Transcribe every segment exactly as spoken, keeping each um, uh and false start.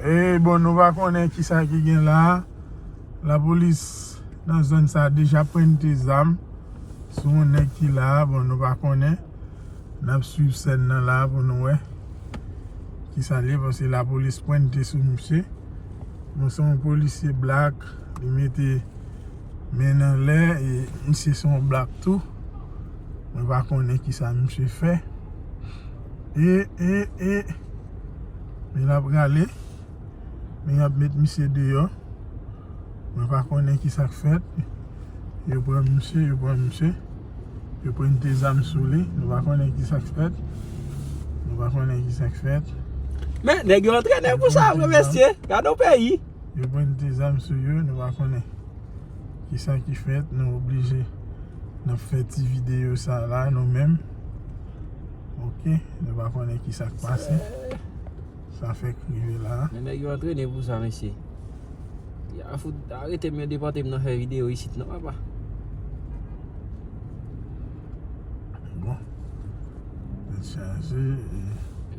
E bon, nou pa konnen kisa ki gen la. Lapolis nan zòn sa deja pwente zam sou yon nèg ki la. Bon, nou pa konnen. N ap swiv sèn nan la pou nou wè kisa l ye, paske lapolis pwente sou misye. Bon, se yon polisye blak, li mete men nan lè, e misye se yon blak tou. Mwen pa konnen kisa misye fè. E, e, e, men l ap rale. Men y ap met misye deyò. Mwen pa konnen ki sa k fèt. Yo pran misye, yo pran misye. Yo pwente zam sou li. Nou pa konnen ki sa k fèt. Nou pa konnen ki sa k fèt. Men, nèg yo antrene pou sa, vre mesye. Gade yon peyi. Yo pwente zam sou yo, nou pa konnen ki sa ki fèt. Nou oblije, n ap fè ti videyo sa la, nou menm. Oke, nou pa konnen ki sa k pase. Sa fèk rive la. Men nèg yo antrene pou sa, mesye. Ya fout, arete m, yo depòte m nan fè videyo isit, non, papa. Bon. Tèt chaje, e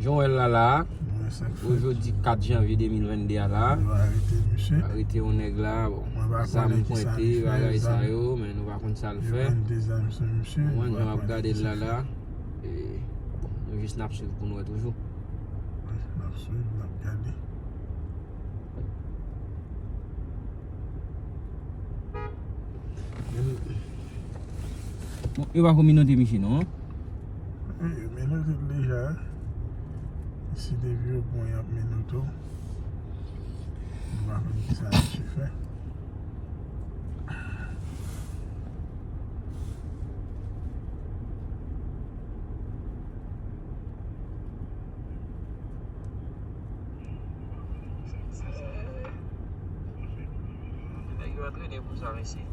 Jan w wè l la, la, nou wè sa k fèt. Ojodi kat janvye de mil venn de a, la. Yo arete misye. Arete yon nèg la, bon. Mwen pa konnen ki sa li fè, bagay sa yo, men nou pa konn sa l fè. Yo pwente zam sou misye, nou pa konnen ki sa l fè. Mwen, jan m ap gade l la, la. E, bon, nou jis n ap swiv pou n wè toujou. Wi, n ap swiv, n ap gade. Bon, yo pa kominote misye non. Wi, yo minote l deja. Si depi yo pran, y ap minote w. Nou pa konn ki sa misye fè. Nèg yo antrene pou sa, mesye.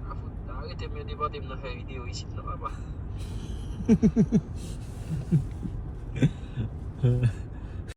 A fout, arete m, yo depòte m nan fè videyo isit, non, papa.